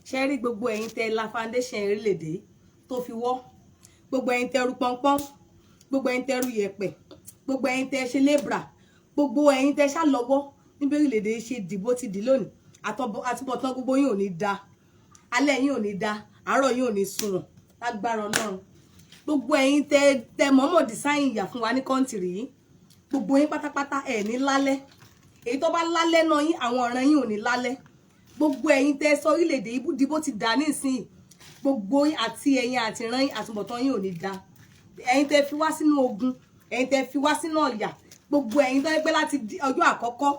Ṣe rí gbogbo ẹ̀yin tẹ́ la foundation orílẹ̀-èdè tó fi wọ́, gbogbo ẹ̀yin tẹ́ ru pọ́npọ́n, gbogbo ẹ̀yin tẹ́ ru yẹ̀pẹ̀, gbogbo ẹ̀yin tẹ́ ṣe labourer, gbogbo ẹ̀yin tẹ́ ṣá lọ́wọ́ níbi orílẹ̀-èdè ṣe dìbò ti dì lónìí, àtúbọ̀tán gbogbo yín ò ní da, alẹ́ yín ò ní da, àárọ̀ yín ò ní sunwọ̀n lágbára Ọlọ́run. Gbogbo ẹ̀yin tẹ́ mọ̀ọ́mọ̀ design ìyà fún wa ní country yìí, gbogbo yín pátápátá, ẹ̀ ní lálẹ́. Èyí tó bá lálẹ́ náà yín, àwọn ọ̀ràn yín ò ní lálẹ́. Gbogbo ẹ̀yin tẹ́ sọ orílẹ̀-èdè yìí dìbò ti dà nísìnyí, gbogbo yín àti ẹ̀yin àti ìran yín, àtúbọ̀tán yín ò ní da. Ẹ̀yin tẹ́ fi wá sínú ogun, ẹ̀yin tẹ́ fi wá sínú ọ̀yà, gbogbo ẹ̀yin tó yẹ pé láti ọjọ́ àkọ́kọ́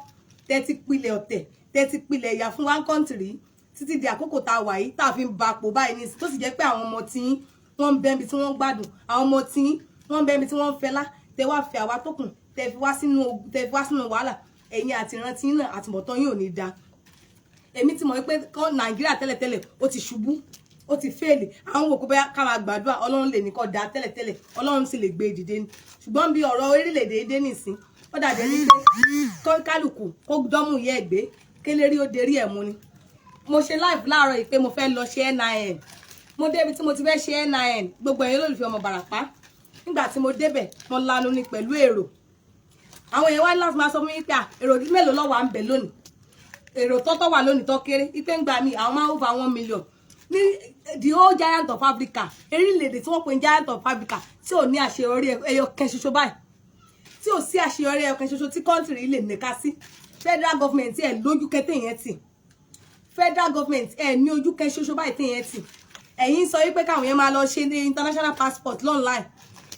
tẹ́ ti pilẹ̀ ọ̀tẹ̀, tẹ́ ti pilẹ̀ ìyà fún wa country títí di àkókò tá a wà yìí, tá a fi ń ba àpò báyìí ní, tó sì jẹ́ pé àwọn ọmọ tí wọ́n ń bẹ́ẹ̀ tí wọ́n ń gbádùn, àwọn ọmọ tí wọ́n ń bẹ́ẹ̀ tí wọ́n ń fẹlá, tẹ́ wá fi àwa tó kù, tẹ́ fi wá sínú wàhálà, ẹ̀yin àti ìran tí náà, àtúbọ̀tán yín ò ní da. Èmi ti mọ̀ pé Nàìjíríà tẹ́lẹ̀tẹ́lẹ̀ ó ti ṣubú, ó ti fail. Àwọn wò kó bóyá ká máa gbàdúrà, Ọlọ́run lè ní kó da tẹ́lẹ̀tẹ́lẹ̀, Ọlọ́run sì lè gbé e dìde ni. Ṣùgbọ́n bí ọ̀rọ̀ orílẹ̀-èdè dé nìsín, ó dàbí ẹni pé kálukú kó dọ́mú yẹ ẹ̀gbẹ́ kélérí ó derí ẹ̀ mú ni. Mo ṣe live láàárọ̀ yìí pé mo fẹ́ lọ ṣe NIN. Mo débi tí mo ti fẹ́ ṣe NIN. Gbogbo ẹ̀yin olólùfẹ́ ọmọ Bàràpá, nígbà tí mo débẹ̀, mo lanu ni pẹ̀lú èrò. Àwọn èèyàn wá ní láti máa sọ fún mi pé èrò mélòó ló wà ń bẹ̀ lónìí, èrò tọ́tọ́ wà lónìí tó kéré, ipe ń gbà mí àwọn máa ń over 1 million ní the whole giant of Africa, orílẹ̀-èdè tí wọ́n pè ní giant of Africa, tí ò ní àṣeyọrí ẹyọ kan ṣoṣo báyìí, tí ò sí àṣeyọrí ẹyọ kan ṣoṣo tí country lè nìka sí. Federal government ẹ̀ lójú kẹtẹ yẹn tì, federal government ẹ̀ ní ojú kan ṣoṣo báyìí tí yẹn tì. Ẹ̀yin sọ wípé káwọn yẹn máa lọ ṣe ní international passport online,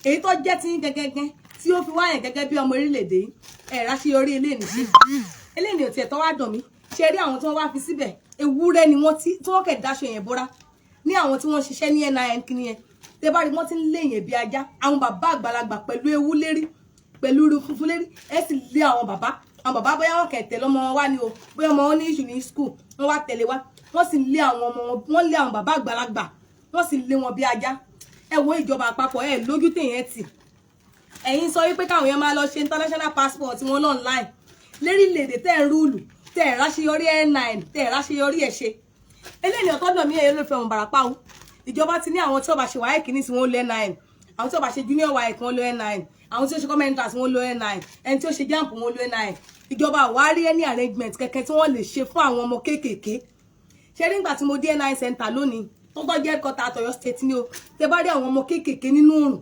èyí tó jẹ́ ti yín gẹ́gẹ́gẹ́ tí ó fi wáyàn gẹ́gẹ́ bí ọmọ orílẹ̀-èdè yìí, ẹ̀ ráṣeyọrí eléyìí ṣe. Eléyìí ò tiẹ̀ tó wá dùn mí. Ṣe rí àwọn tí wọ́n wá fi síbẹ̀, ewúrẹ́ ni wọ́n, tí wọ́n kẹ̀ dáṣọ yẹn bóra ní àwọn tí wọ́n ṣiṣẹ́ ní NIN kìíní yẹn. Tẹ́ bá rí wọ́n ti ń lé yẹn bí ajá, àwọn bàbá àgbàlagbà pẹ̀lú ewu lérí, pẹ̀lú irun funfun lérí, ẹ sì lé àwọn bàbá. Àwọn bàbá, bóyá wọn kẹ̀ tẹ̀lé ọmọ wọn wá ni o, bóyá ọmọ wọn ní issue ní school, wọ́n wá tẹ̀lé wá, wọ́n sì lé àwọn ọmọ wọn, wọ́n lé àwọn bàbá àgbàlagbà, wọ́n sì lé wọn bí ajá. Ẹ wo ìjọba àpapọ̀, ẹ lójú tèèyàn tì. Ẹ̀yin sọ wípé káwọn èèyàn máa lọ ṣe international passport wọn online lérílẹ̀-èdè tẹ́ ń rule, tẹ́ ẹ̀ ráṣeyọrí NIN, tẹ́ ẹ̀ ráṣeyọrí ẹ̀ ṣe. Eléyìí ọ̀tọ́dọ̀ mi, ẹ̀yẹ ló fẹ́ wọn Bàràpá o. Ìjọba ti ní àwọn tí ó bá ṣe WAEC ní sí wọn lọ NIN, àwọn tí ó bá ṣe junior WAEC wọn lọ NIN, àwọn tí ó ṣe common entrance wọn lọ NIN, ẹni tí ó ṣe JAMB wọn lọ NIN. Ìjọba wá rí any arrangement kẹ̀kẹ́ tí wọ́n lè ṣe fún àwọn ọmọ kéékèèké ṣe rí. Nígbà tí mo dé NIN center lónìí, tó tọ́ jẹ́ headquarter àtọ̀yọ́ State ni o, tẹ bá rí àwọn ọmọ kéékèèké nínú òrùn,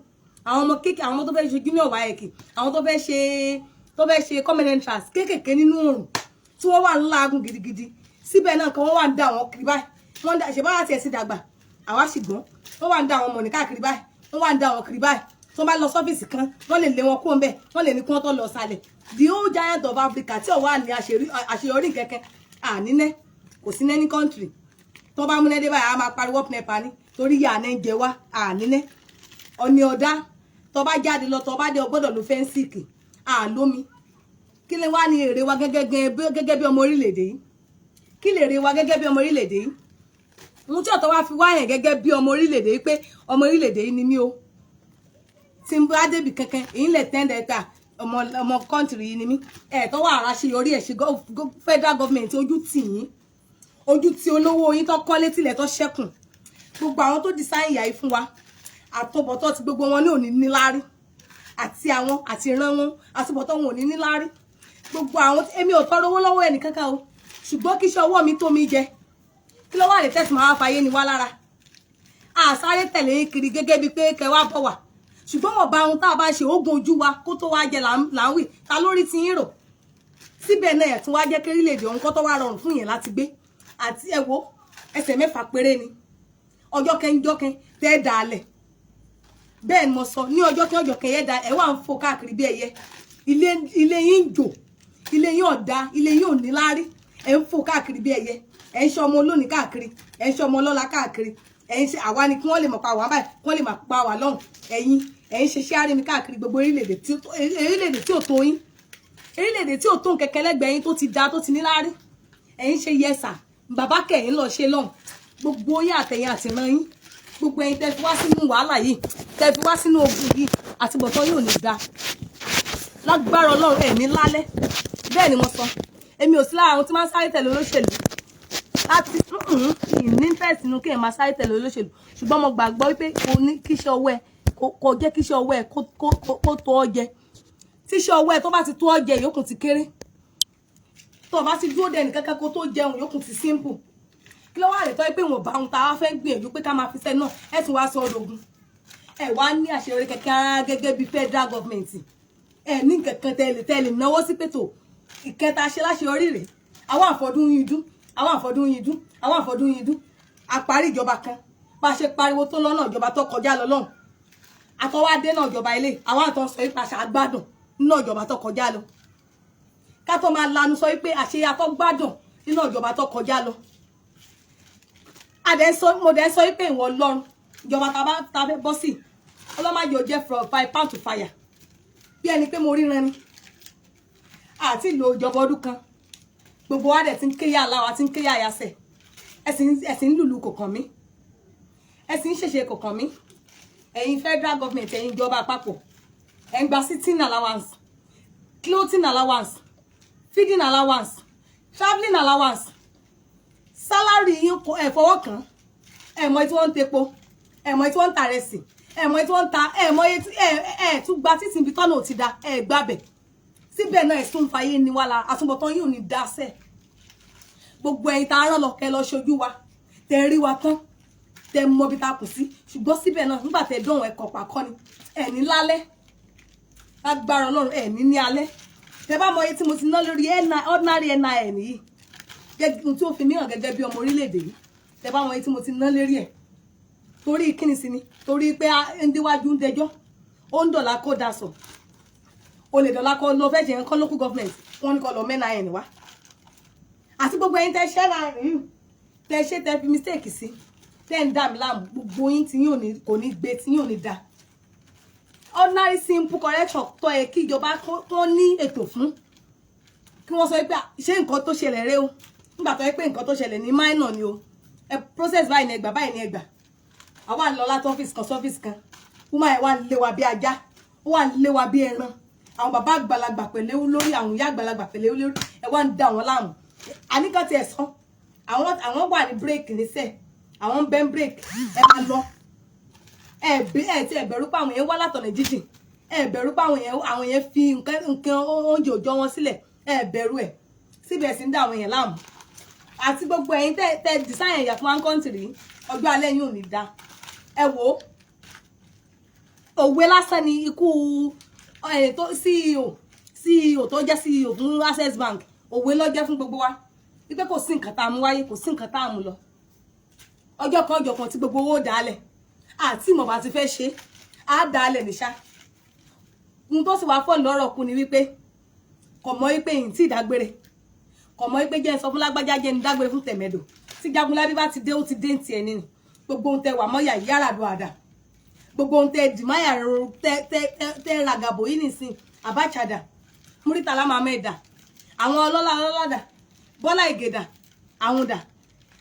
àwọn ọmọ kéékèèké, àwọn tó fẹ́ ṣe junior WAEC, àwọn tó fẹ́ ṣe common entrance kéékèèké nínú òrùn, tí wọ́n wà ńláàgùn gidigidi síbẹ̀ náà kan, wọ́n wà ń dá àwọn kiri báyìí. Wọ́n ń dá ṣe báwa tiẹ̀ sí dàgbà, àwa sì gbọ́n. Wọ́n wà ń dá àwọn ọmọ ní káàkiri báyìí, wọ́n wà ń dá àwọn kiri báyìí. Tó bá lọ sọ́fíìsì kan, wọ́n lè lé wọn kó ń bẹ̀, wọ́n lè ní kí wọ́n tó lọ sálẹ̀. The whole giant of Africa tí ò wà ní àṣeyọrí kẹ̀kẹ́ ànínẹ́, kò sí ní country tó bá múnẹ́ dé báyìí, a máa pariwo NEPA ní torí yà ní jẹ wá ànínẹ́ ọ̀ní ọ̀dá. Tó bá jáde lọ, tó bá dé, o gbọ́dọ̀ lo fẹ́ǹsìkì àlómi. Kí lè wá ní èrè wa gẹ́gẹ́ bí ọmọ orílẹ̀-èdè yìí? Kí lè èrè wa gẹ́gẹ́ bí ọmọ orílẹ̀-èdè yìí? Ohun tí ọ̀tọ̀ wá fi wáyàn gẹ́gẹ́ bí ọmọ orílẹ̀-èdè yìí pé ọmọ orílẹ̀-èdè yìí ni mí o, tí n bá débi kankan, èyí lè tẹ́ndẹ̀ ta ọmọ country yìí ni mí. Ẹ̀ tó wà ara ṣe yọrí ẹ̀ ṣe federal government, ojú tì yín, ojú tí olówó yín tó kọ́lé tilẹ̀ tó ṣẹ́kùn. Gbogbo àwọn tó design ìyà yìí fún wa, àtọbọ̀tọ̀ tí gbogbo wọn ní òní níláárí, àti àwọn àti ìran wọn, àtúbọ̀tọ̀ wọn ò ní níláárí. Gbogbo àwọn, èmi ò tọrọ owó lọ́wọ́ ẹnìkankan o, ṣùgbọ́n kí iṣẹ́ ọwọ́ mi tó mi jẹ, kí ló wà lè tẹ̀sí máa fàyè ni wá lára. Àsáré tẹ̀lé yín kiri gẹ́gẹ́ bíi pé kẹ wá bọ̀ wá, ṣùgbọ́n wọ́n bá ohun tá a bá ṣe oògùn ojú wa kó tó wá jẹ là ń wì ta lórí ti yín rò síbẹ̀ náà. Ẹ̀ tún wá jẹ́ kérílẹ̀-èdè ọ̀hún kó tó wá rọrùn fún yẹn láti gbé. Àti ẹ wo ẹsẹ̀ 6 péré ni ọjọ́ kẹ́ńjọ́ kẹ́ń tẹ́ dàálẹ̀. Bẹ́ẹ̀ ni mo sọ, ní ọjọ́ kẹ́ ọjọ́ kẹ́ yẹ da ẹ̀ wà ń fò káàkiri bí ẹyẹ. Ilé yín ń jò, ilé yín ọ̀dà, ilé yín ò ní láárí, ẹ̀ ń fò káàkiri bí ẹyẹ, ẹ̀ ń ṣe ọmọ olónìí káàkiri, ẹ̀ ń ṣe ọmọ ọlọ́lá káàkiri, ẹ̀ ń ṣe àwa ni kí wọ́n lè mọ̀ pa wá báyìí, kí wọ́n lè mọ̀ pa wá lọ́hùn. Ẹ̀yin ẹ̀ ń ṣe ṣé mi káàkiri gbogbo orílẹ̀-èdè tí ò tó yín, orílẹ̀-èdè tí ò tó kẹ̀kẹ́ lẹ́gbẹ̀ẹ́ yín, tó ti da, tó ti ní láárí. Ẹ̀ ń ṣe yẹsà bàbá kẹ̀yìn lọ ṣe lọ́hùn. Gbogbo yín, àtẹ̀yìn àtìrán yín, gbogbo ẹ̀yin tẹ́ fi wá sínú wàhálà yìí, tẹ́ fi wá sínú ogun yìí, àtibọ̀tán yóò ní da lágbára Ọlọ́run, ẹ̀ ní lálẹ́. Bẹ́ẹ̀ ni mo sọ, èmi ò sí lára àwọn tí máa ń sáré tẹ̀lé olóṣèlú. Láti ní interest nínú kéèyàn máa sáré tẹ̀lé olóṣèlú, ṣùgbọ́n mo gbàgbọ́ wípé kò ní kíṣẹ́ ọwọ́ ẹ kò jẹ́ kíṣẹ́ ọwọ́ ẹ kó tó ọ jẹ. Tíṣẹ́ ọwọ́ ẹ tó bá ti tó ọ jẹ, ìyókùn ti kéré. Tó o bá ti dúró dẹni kankan kó tó jẹun, ìyókùn ti simple. Kí ló wà lè tọ́ pé wọn bá ohun tá a wá fẹ́ gbìyànjú pé ká máa fi sẹ́ náà, ẹ̀ tún wá sọ ọ́? Ẹ wá ní àṣeyọrí kẹ̀kẹ́ rárá gẹ́gẹ́ bí federal government. Ẹ ní kankan tẹ́lẹ̀ náwó sí pẹ̀tọ̀ ìkẹta ṣe láṣeyọrí rèé. Àwọn àfọdún yìí dún, àwọn àfọdún yìí dún, àwọn àfọdún yìí dún. Àparí ìjọba kan, bá a ṣe pariwo tó lọ́nà ìjọba tó kọjá lọ lọ́hùn, àtọwádé náà ìjọba ilé, àwọn àtọ̀ sọ wípé àṣà gbádùn nínú ìjọba tó kọjá lọ. Ká tó máa lanu sọ wípé àṣeyàtọ̀ gbádùn nínú ìjọba tó kọjá lọ, mo dẹ̀ sọ wípé ìwọ̀n lọ́run ìjọba tá a fẹ́ bọ́ sí, ọlọ́màjò jẹ́ from frying pan to fire. Bí ẹni pé mo ríran ni àti ìlò ìjọba ọdún kan, gbogbo wa dẹ̀ ti ń kéyà aláwa, ti ń kéyà àyàsẹ̀. Ẹ̀sìn ń lùlù kò kàn mí, ẹ̀sìn ń ṣèṣe kò kàn mí. Ẹ̀yin federal government, ẹ̀yin ìjọba àpapọ̀, ẹ̀ ń gba sitting allowance, clothing allowance, feeding allowance, travelling allowance. Salary yín, ẹ̀ fọwọ́ kàn. Ẹ̀ mọ̀ tí wọ́n ń tepo, ẹ̀ mọ̀ tí wọ́n ń ta rẹsì, ẹ̀ mọ̀ tí wọ́n ń ta, ẹ̀ mọ̀ ẹ̀ tún gba títì ibi tọ́nà ò ti da, ẹ̀ gbàbẹ̀ síbẹ̀ náà. Ẹ̀sùn fàyè ni wà lára àtúbọ̀tán yìí ò ní dáṣẹ́. Gbogbo ẹ̀yin tá a rán lọ kẹ́ lọ ṣojú wa, tẹ rí wa tán, tẹ mọ ibi tá a kù sí, ṣùgbọ́n síbẹ̀ náà, nígbà tẹ dọ̀hún, ẹ̀kọ́ pàkọ́ ni ẹ̀ ní lálẹ́. Lágbára Ọlọ́run, ẹ̀ ní ní alẹ́. Tẹ bá mọ iye tí mo ti ná lórí ordinary NIN yìí, gẹ́gẹ́ tí ó fi mí hàn gẹ́gẹ́ bí ọmọ orílẹ̀-èdè yìí, tẹ bá mọ iye tí mo ti ná lérí ẹ̀, torí kíni sí ni? Torí pé ń déwájú ń dẹjọ́, ó ń dọ̀là kó dasọ̀, o lè dọ̀là kó lọ fẹ́ ṣe nǹkan local government, wọ́n ní kó lọ mẹ́nà ẹ̀ wá. Àti gbogbo ẹ̀yin tẹ́ ṣẹ́ láàrin, tẹ́ ṣe, tẹ́ fi mistake sí, tẹ́ ń dà mí láàmú, gbogbo yín tí yín kò ní gbé, tí yín ò ní da. Ordinary simple correction tó yẹ kí ìjọba tó ní ètò fún, kí wọ́n sọ pé ṣé nǹkan tó ṣẹlẹ̀ rẹ o, nígbà tó yẹ pé nǹkan tó ṣẹlẹ̀ ní minor ni o, ẹ process báyìí ní ẹgbà, báyìí ní ẹgbà. Àwa ń lọ láti ọ́fíìsì kan sí ọ́fíìsì kan, woman ẹ̀ wà ń lé wa bí ajá, ó wà ń lé wa bí ẹran. Àwọn bàbá àgbàlagbà pẹ̀lú lórí, àwọn ìyá àgbàlagbà pẹ̀lú lórí, ẹ wá ń da wọn láàmú. Àníkàn tiẹ̀ sọ àwọn wà ní break níṣẹ́, àwọn ń bẹ́ ń break, ẹ máa lọ. Ẹ bí ẹ ti ẹ bẹ̀rù pé àwọn yẹn wá látọ̀nà jíjìn, ẹ bẹ̀rù pé àwọn yẹn fi nǹkan oúnjẹ òòjọ́ wọn sílẹ̀, ẹ bẹ̀rù ẹ̀, síbẹ̀ sí ń dá àwọn yẹn láàmú. Àti gbogbo ẹ̀yin tẹ design ẹ̀yà fún one country, ọjọ́ alẹ́ yín ò ní da. Ẹ wò ó, òwe lásán ni ikú tó CEO tó jẹ́ CEO fún Access Bank. Òwe ló jẹ́ fún gbogbo wa wípé kò sí nǹkan tá a mú wáyé, kò sí nǹkan tá a mú lọ. Ọjọ́ kan, ọjọ́ kan tí gbogbo owó dálẹ̀ àti ìmọ̀ bá ti fẹ́ ṣe á dálẹ̀ níṣá. Ohun tó sì wá fọ́ lọ́rọ̀ kù ni wípé kò mọ̀ wípé yìí tí ìdágbére, kò mọ̀ wípé jẹ́ ń sọ fún lágbájá, jẹ́ ń dágbére fún tẹ̀mẹ́dò. Tí Jagunlabi bá ti dé, ó ti dé ń tiẹ̀ nínú. Gbogbo ohun tẹ wà mọ́yà yàrá àdó, gbogbo ohun tẹ dìmáyà, tẹ tẹ ràgàbò yìí nìsín, Abacha dà, Muritala Muhammed dà, àwọn ọlọ́lá ọlọ́lá dà, Bọ́lá Ìgè dà, àwọn dà,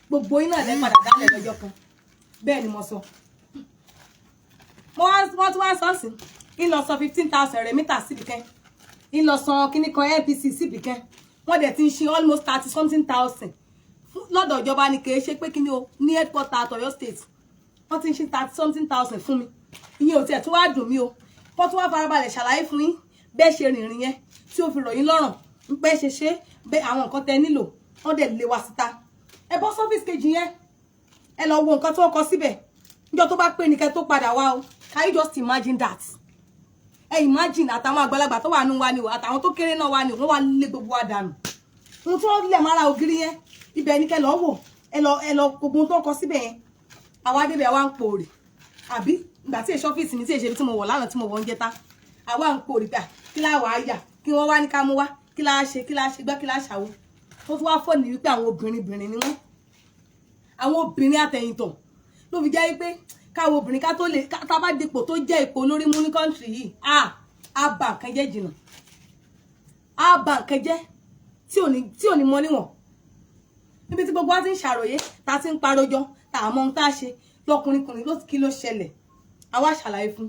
gbogbo yín náà lẹ́ padà dálẹ̀ lọ́jọ́ kan. Bẹ́ẹ̀ ni mo sọ. Wọ́n tún wá sọ sí ń lọ sọ 15,000 remittance síbi kan, ń lọ san kíní kan NPC síbi kan. Wọ́n dẹ̀ ti ń ṣe almost thirty something thousand lọ́dọ̀ ìjọba ni. Kì í ṣe pé kíní o, ní headquarter àtọ̀yọ́ State, wọ́n ti ń ṣe thirty something thousand fún mi. Ìyẹn ò tiẹ̀ tún wá dùn mí o. Wọ́n tún wá farabalẹ̀ ṣàlàyé fún yín bẹ́ẹ̀ ṣe rìnrìn yẹn tí ó fi rọ̀ yín lọ́rùn, bẹ́ẹ̀ ṣe ṣe bẹ́ẹ̀, àwọn nǹkan tẹ nílò. Wọ́n dẹ̀ lé wa síta. Ẹ bọ́ sọ́fíìsì kejì yẹn, ẹ lọ wo nǹkan tó kọ síbẹ̀. Níjọ́ tó bá pé ní kẹ́ tó padà wá o. Can you just imagine that? Ẹ imagine, àtàwọn àgbàlagbà tó wà nù wa ni o, àtàwọn tó kéré náà wà ni o, wọ́n wá lé gbogbo wa dànù. Ohun tí wọ́n lẹ̀ mára ògiri yẹn, ibẹ̀ ní kẹ́ lọ wò. Ẹ lọ gbogbo ohun tó kọ síbẹ̀ yẹn. Àwa débẹ̀, wa ń pòrè àbí ìgbà tí èso ọ́fíìsì mi tí èṣe tí mo wọ̀ lánàá, tí mo wọ̀ ń jẹta, àwa ń pòrè gbà kí láà wàá yà, kí wọ́n wá ní ká mú wá, kí láà ṣe, kí láà ṣe gbá, kí láà ṣàwó. Tó tún wá fọ́ ní wípé àwọn obìnrin bìnrin ni wọ́n, àwọn obìnrin àtẹ̀yìntàn ló fi jẹ́ wípé káwọn obìnrin ká tó lè tá bá dipò tó jẹ́ ipò lórí mú ní country yìí, á bà nǹkan jẹ́ jìnnà, á bà nǹkan jẹ́ tí ò ní mọ níwọ̀n. Níbi tí gbogbo wa ti ń ṣàròyé, tá a ti ń parojọ, tá a mọ ohun tá a ṣe lọkùnrin kùnrin ló, kí ló ṣẹlẹ̀? Àwa ṣàlàyé fún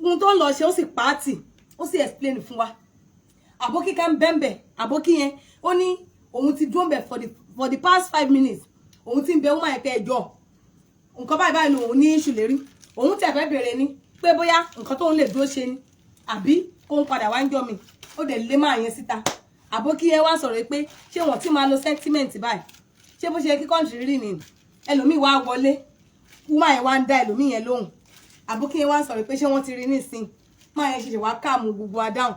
ohun tó ń lọ ṣe, ó sì pààtì, ó sì explain fún wa. Àbókí kan bẹ́ẹ̀nbẹ́, àbókí yẹn ó ní Òun ti dúró bẹ̀ for the past 5 minutes. Òun ti ń bẹ woman yẹn pé ẹjọ́, nǹkan báyìí báyìí lòun ní issue lérí. Òun tẹ̀ fẹ́ bèrè ni pé bóyá nǹkan tóun lè dúró ṣe ni, àbí kó ń padà wá ń jọ mi. Ó dẹ̀ lé máa yẹn síta. Àbókí yẹn wá sọ̀rọ̀ pé ṣé wọ́n ti máa lo sentiment báyìí? Ṣé bó ṣe kí country rí ni? Ẹlòmíì wá wọlé, woman yẹn wá ń dá ẹlòmíì yẹn lóhùn. Àbókí yẹn wá sọ̀rọ̀ pé ṣé wọ́n ti rí nísìn? Máa yẹn ṣẹ̀ṣẹ̀ wá calm gbogbo wa down.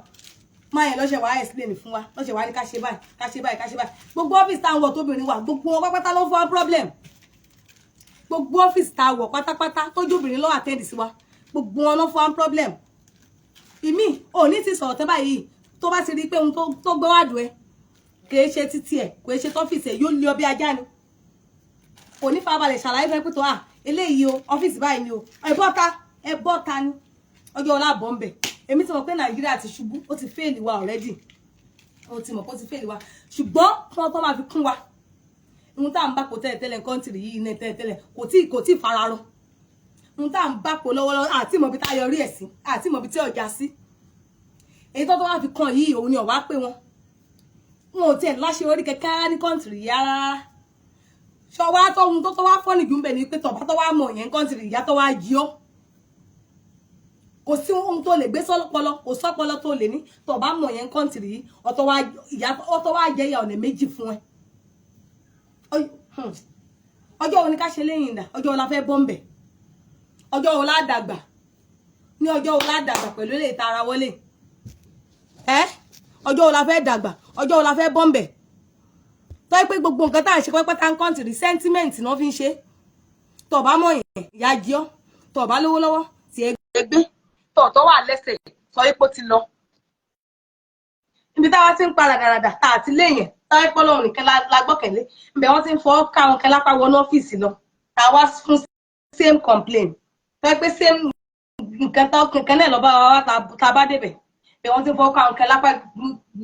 Máa yẹn lọ́sẹ̀ wá explain fún wa, lọ́sẹ̀ wá ní ká ṣe báyìí, ká ṣe báyìí, ká ṣe báyìí. Gbogbo ọ́fíìsì táwọn wọ̀ tóbìnrin wà, gbogbo wọn pátápátá ló ń fún wa problem. Gbogbo ọ́fíìsì tá a wọ̀ pátápátá tójú obìnrin lọ́wọ́ attend sí wa, gbogbo wọn ló fún wa problem. Ìmí ò ní ti sọ̀rọ̀ tẹ́ báyìí, tó bá ti rí i pé ohun tó gbé wá dùn ẹ́ kìí ṣe títí ẹ̀, kìí ṣe tọ́fíìsì ẹ̀, yóò lé ọ bí ajá ni. Kò ní farabalẹ̀ ṣàlàyé fún ẹ pé tó à eléyìí o, ọ́fíìsì báyìí ni o. Ẹ bọ́ta, ẹ bọ́ta ni. Ọjọ́ ọlá bọ̀ ń bẹ̀. Èmi ti mọ̀ pé Nàìjíríà ti ṣubú, ó ti fail wa already. Ó ti mọ̀ pé ó ti fail wa, ṣùgbọ́n kí wọ́n tó máa fi kún wa, ohun tá à ń bá kò tẹ́lẹ̀ tẹ́lẹ̀, country yìí ní tẹ́lẹ̀ tẹ́lẹ̀, kò tí fararọ. Ohun tá à ń bá kò lọ́wọ́lọ́wọ́, àti mọ̀ bí tá a yọrí ẹ̀ sí, àti mọ̀ bí tí ọjà sí. Èyí tó wá fi kan yìí, òun ni ọ̀wá pé wọn ò tiẹ̀ láṣeyọrí kẹ̀kẹ́ ní country yìí rárá. Ṣọwá tóhun tó wá fọ́nì jù ń bẹ̀ ni pé tọ̀bá tó wá mọ̀ yẹn country, ìyá tó wá jí ọ́, kò sí ohun tó lè gbé sọ́pọlọ, kò sọ́pọlọ tó lè ní. Tọ̀bá mọ̀ yẹn country yìí, ọ̀tọ̀ wá ìyá, ọ̀tọ̀ wá jẹ́ ìyá ọ̀nà méjì fún ẹ. Ọjọ́ wo ni ká ṣe lẹ́yìn ìdá? Ọjọ́ wo la fẹ́ bọ́ ń bẹ̀? Ọjọ́ wo la dàgbà ní? Ọjọ́ wo la dàgbà pẹ̀lú ilé ìta ara wọlé ẹ? Ọjọ́ wo la fẹ́ dàgbà? Ọjọ́ wo la fẹ́ bọ́ ń bẹ̀? Tó yẹ pé gbogbo nǹkan tá à ń ṣe pátápátá ń country, sentiment náà fi ń ṣe. Tó bá mọ̀ yẹn, ìyá jí ọ́. Tó bá lówó lọ́wọ́, tí ẹ gbé tọ̀tọ̀ wà lẹ́sẹ̀ sọ ipò ti lọ. Níbi táwa ti ń pa ràdàràdà tá àti léèyàn táwa pọ́ lọ́rùn nìkan la gbọ́kẹ̀lé ibẹ̀, wọ́n ti ń fọwọ́ ká wọn kẹlápá wọnú ọ́fíìsì lọ. Tá a wá fún same complain, tó yẹ pé same nǹkan tó nǹkan náà lọ bá wa wá, tá a bá débẹ̀ ibẹ̀, wọ́n ti ń fọwọ́ ká wọn kẹlápá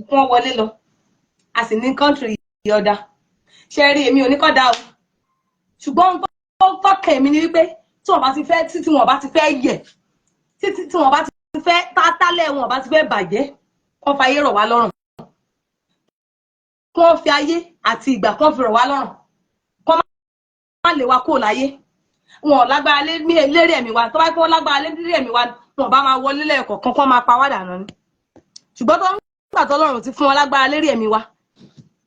kún wọlé lọ. A sì ní country yìí ọ̀dà. Ṣe rí, èmi ò ní kọ́ da o, ṣùgbọ́n tó tọ́kẹ̀ mi ni wípé tí wọ́n bá ti fẹ́, tí wọ́n bá ti fẹ́ yẹ̀, títí tí wọ́n bá ti fẹ́ tátálẹ̀, wọn bá ti fẹ́ bàjẹ́, kán fa ayé rọ̀ wá lọ́rùn, kán fi ayé àti ìgbà kán fi rọ̀ wá lọ́rùn, kán má lè wa kúrò láyé. Wọn ò lágbára lérí ẹ̀mí wa. Tó bá kí wọ́n lágbára lérí ẹ̀mí wa, wọn bá máa wọlé lẹ́ẹ̀kọ̀ọ̀kan, kán máa pa wá dànù ni. Ṣùgbọ́n tó ń gbà tó Ọlọ́run ti fún wọn lágbára lérí ẹ̀mí wa,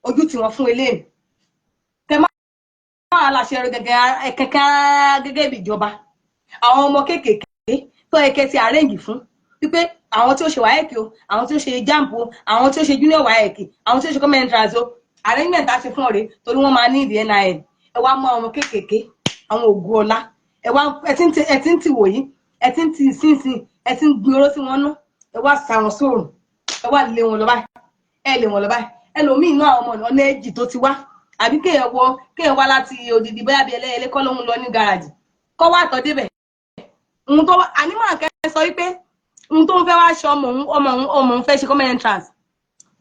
ojú tí wọ́n fún eléyìí tẹ máa láṣẹ gẹ́gẹ́ kẹ́kẹ́ gẹ́gẹ́ bí ìjọba. Àwọn ọmọ kéékèèké tó yẹ kẹ́ ti arrange fún wípé àwọn tí ó ṣe WAEC o, àwọn tí ó ṣe JAMB o, àwọn tí ó ṣe junior WAEC, àwọn tí ó ṣe common entrance o, arrangement á ṣe fún ọ̀rẹ́ torí wọ́n máa ní ìdí NIN. Ẹ wá mú àwọn kéékèèké, àwọn ògùn ọ̀la, ẹ wá ẹ ti ń ti wò yìí, ẹ ti ń ti sínsìn, ẹ ti ń gbin oró sí wọn ná. Ẹ wá sa wọn sóòrùn, ẹ wá lé wọn lọ báyìí, ẹ lé wọn lọ báyìí. Ẹlòmíì náà, àwọn ọmọ ọ̀nà èjì tó ti wá, àbí kéèyàn wọ, kéèyàn wá láti odidi, bóyá bíi ẹlẹ́yẹlé kọ́ lóhun lọ ní gàràjì, kọ́ wá àtọ̀ débẹ̀. Ohun tó ànímọ̀ àkẹ́ sọ wípé ohun tó ń fẹ́ wá ṣe, ọmọ òun, ọmọ òun, ọmọ òun fẹ́ ṣe common entrance,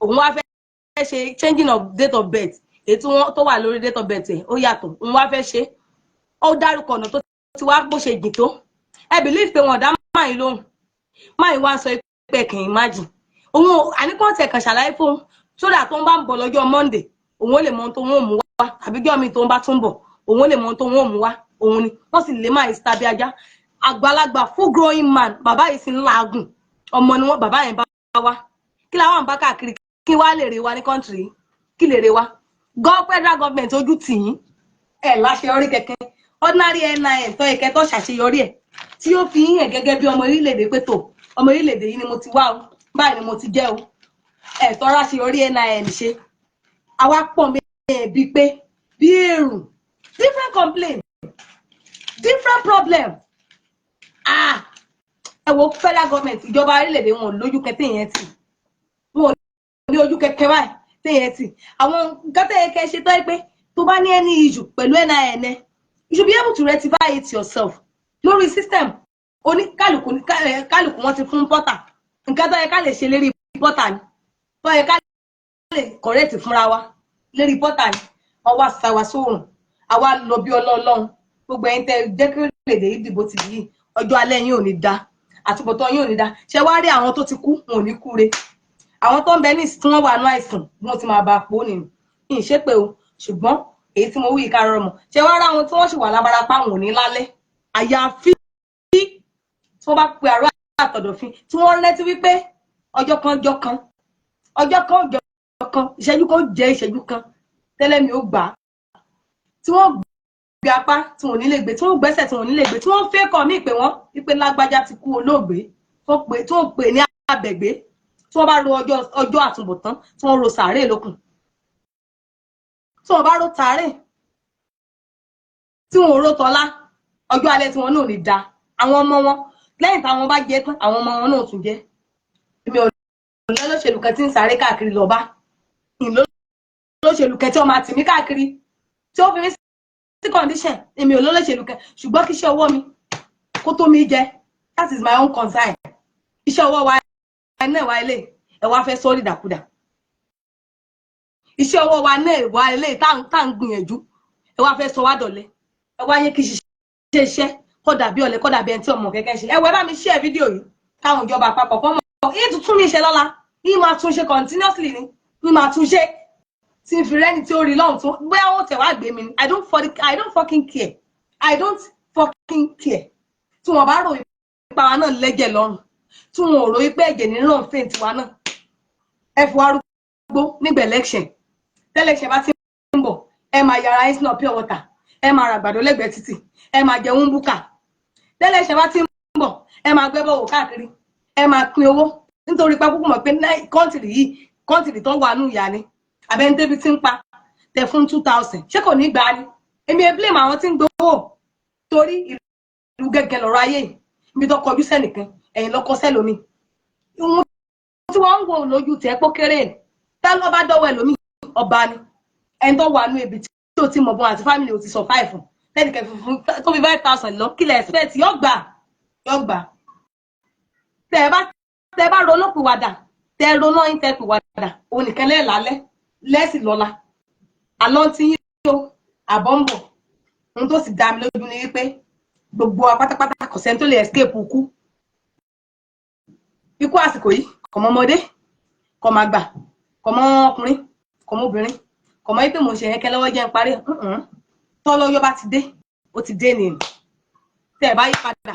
òun wá fẹ́ ṣe changing of date of birth, èyí tí wọ́n tó wà lórí date of birth ẹ̀ ó yàtọ̀, òun wá fẹ́ ṣe. Ó dárúkọ ọ̀nà tó ti wá, bó ṣe jìn tó. Ẹ believe pé wọn dá máa lóhùn. Máa wá sọ pé kì í imagine òun àníkàn tẹ̀ kàn ṣàlàyé fún sódà tó ń bá ń bọ̀ lọ́jọ́ Monday, òun ó lè mọ ohun tó ń mú wá, àbí jọ́ mi tó ń bá tún bọ̀, òun ó lè mọ ohun tó ń mú wá. Òun ni wọ́n sì lè máa ìsítà bí ajá. Àgbàlagbà, full growing man, bàbá yìí sì ń làágùn. Ọmọ ni wọn bàbá yẹn bá wá. Kí làwọn bá káàkiri? Kí wá lè rè wa ní country? Kí lè rè wa? Federal government, ojú tì yín. Ẹ láṣeyọrí kẹ̀kẹ́. Ordinary NIN tó yẹ kẹ́ tó ṣàṣeyọrí ẹ̀, tí ó fi yín hàn gẹ́gẹ́ bí ọmọ orílẹ̀-èdè pé tó ọmọ orílẹ̀-èdè yìí ni mo ti wá o, báyìí ni mo ti jẹ́ o. Ẹ̀ tọ́ra ṣeyọrí NIN ṣe, àwa pọ̀ mẹ́ẹ̀ bíi pé bí èrò, different complaint, different problem. Ah, ẹ wo federal government, ìjọba orílẹ̀-èdè, wọn ò lójú kẹtẹ́ yẹn tì, wọn ò ní ojú kẹkẹ báyìí téyẹn tì. Àwọn nǹkan tẹ́yẹ kẹ́ ṣe tó yẹ pé tó bá ní any issue pẹ̀lú NIN, you should be able to rectify it yourself lórí system. Oníkálukú kálukú wọn ti fún portal. Nǹkan tó yẹ ká lè ṣe lérí portal ni, tó yẹ ká lè correct fúnra wa lérí portal ni. Wọ́n wá sa wa sóòrùn, àwa lọ bí ọlọ́ọ̀lọ́run. Gbogbo ẹ̀yin tẹ́ jẹ́ kí orílẹ̀-èdè yìí dìbò tì yìí, ọjọ́ alẹ́ yín ò ní da, àtúbọ̀tán yín ò ní da. Ṣé wá rí àwọn tó ti kú, wọn ò ní kúre. Àwọn tó ń bẹ ní ìsìn tí wọ́n wà ní àìsàn, bí wọ́n ti máa bá a pò nìyí. Ìṣépè o, ṣùgbọ́n èyí tí mo wí ká rọrọ mọ̀. Ṣé wàá rá àwọn tí wọ́n sì wà lábarapá, wọn ò ní lálẹ́, àyàfi tí wọ́n bá pe àrò àtọ̀dọ̀fin, tí wọ́n rántí wípé ọjọ́ kan, ọjọ́ kan, ọjọ́ kan, ọjọ́ kan, ìṣẹ́jú kan jẹ́ ìṣẹ́jú kan tẹ́lẹ̀ mi ò gbà á, tí wọ́n gbé apá tí wọ́n ò ní lè gbé, tí wọ́n gbẹ́sẹ̀ tí wọ́n ò ní lè gbé, tí wọ́n fẹ́ kọ́ mí pé wọ́n wípé lágbájá ti kú, olóògbé, tí wọ́n pè ní abẹ̀gbé, tí wọ́n bá ro ọjọ́ àtúbọ̀tán, tí wọ́n ro sàárè lókun, tí wọ́n bá ro sàárè, tí wọ́n ò ro tọ́lá, ọjọ́ alẹ́ tí wọ́n náà ní da àwọn ọmọ wọn. Lẹ́yìn táwọn bá jẹ tán, àwọn ọmọ wọn náà tún jẹ. Èmi ò lọ́lọ́ṣèlú kan tí ń sáré káàkiri lọ bá ìlólóṣèlú kan tí wọ́n máa tì mí káàkiri, tí ó fi mí sí condition. Èmi ò lọ́lọ́ṣèlú kan, ṣùgbọ́n kí iṣẹ́ ọwọ́ mi kó tó mi jẹ, that is my own concern. Iṣẹ́ ọwọ́ wa náà wá ilé ẹ wá fẹ́ sọ́ọ́ dìdàkudà. Iṣẹ́ ọwọ́ wa náà wá ilé tá à ń gbìyànjú, ẹ wá fẹ́ sọ wá dọ̀lẹ. Ẹ wá yẹ kí ṣiṣẹ́ iṣẹ́ kó dàbí ọ̀lẹ, kó dàbí ẹni tí ọmọ kẹ́kẹ́ ṣe. Ẹ wọ, ẹ bá mi share fídíò yìí káwọn ìjọba àpapọ̀ kọ́ mọ̀. Yìí tuntun mi ṣe lọ́la yìí, máa tún ṣe continuously ni yìí, máa tún ṣe tí n fi rẹ́ni tí ó rí lọ́hùn tó bóyá wọ́n tẹ̀ wá gbé mi ni. I don't fucking care. I don't fucking care. Tí wọ́n bá rò ipa wa náà lẹ́jẹ̀ lọ́rùn, tí wọn ò rò pé ẹ̀jẹ̀ ní ràn fún tiwa náà, ẹ fi wá rúgbó nígbà election. Tẹ́lẹ̀ṣẹ̀ bá ti ń bọ̀, ẹ máa yàrá yín sínú pure water, ẹ máa rà àgbàdo lẹ́gbẹ̀ẹ́ títì, ẹ máa jẹun búkà. Tẹ́lẹ̀ṣẹ̀ bá ti ń bọ̀, ẹ máa gbẹ́ bọ̀wọ̀ káàkiri, ẹ máa pín owó, nítorí pé kúkú mọ̀ pé country yìí, country tó wà nù ìyá ni. Àbẹ́ńtẹ́bí tí ń pa tẹ fún 2,000, ṣé kò ní gbà á ni? Èmi ẹ blame àwọn tí ń gbowó, torí ìlú gẹ́gẹ́ lọ́rọ̀ ayé yìí. Ibi tó kọjú sẹ́nìkan, ẹ̀yìn lọ́kọ sẹ́lómi. Ìwọ̀n tí wọ́n ń wò lójú tẹ́ pọ́ kéré, tá ló bá dọ́wọ́ ẹlòmíì, ọba ni. Ẹni tó wà nú ibi tí ó ti mọ̀ bọ́n àti family ò ti survive fún tẹ́nìkan fún tó fi 5,000 lọ, kílẹ̀ expect? Yọ gbà, yọ gbà. Tẹ́ ẹ bá ronú pìwàdà, tẹ́ ẹ ronú yín, tẹ́ pìwàdà, òun nìkan lẹ́ẹ̀ lálẹ́ lẹ́sìn lọ́la. Àlọ́ tí yín o, àbọ̀ ń bọ̀. Ohun tó sì dá mi lójú ni wípé gbogbo wa pátápátá, kò sẹ́ni tó lè escape ikú. Ikú àsìkò yìí kò mọ ọmọdé, kò mọ àgbà, kò mọ ọkùnrin, kò mọ obìnrin, kò mọ wípé mò ń ṣe yẹn kẹ́ lọ́wọ́ jẹ́ ń parí. Tọ́lọ́yọ́ bá ti dé, ó ti dé nìyẹn. Tẹ́ ẹ bá yí padà,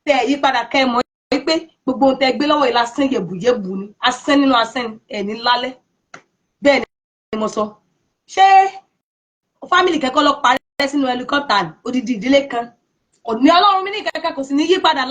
tẹ́ ẹ yí padà, kẹ́ ẹ mọ̀ wípé gbogbo ohun tẹ́ ẹ gbé lọ́wọ́ yìí lásán, yẹ̀bùyẹ̀bù ni, asán nínú asán ni, ẹ̀ ní lálẹ́. Bẹ́ẹ̀ ni mo sọ. Ṣé family kẹ́kọ̀ọ́ lọ parẹ́ sínú helicopter ni? Odidi ìdílé kan kò ní Ọlọ́run mi ní kankan, kò sì ní yí padà.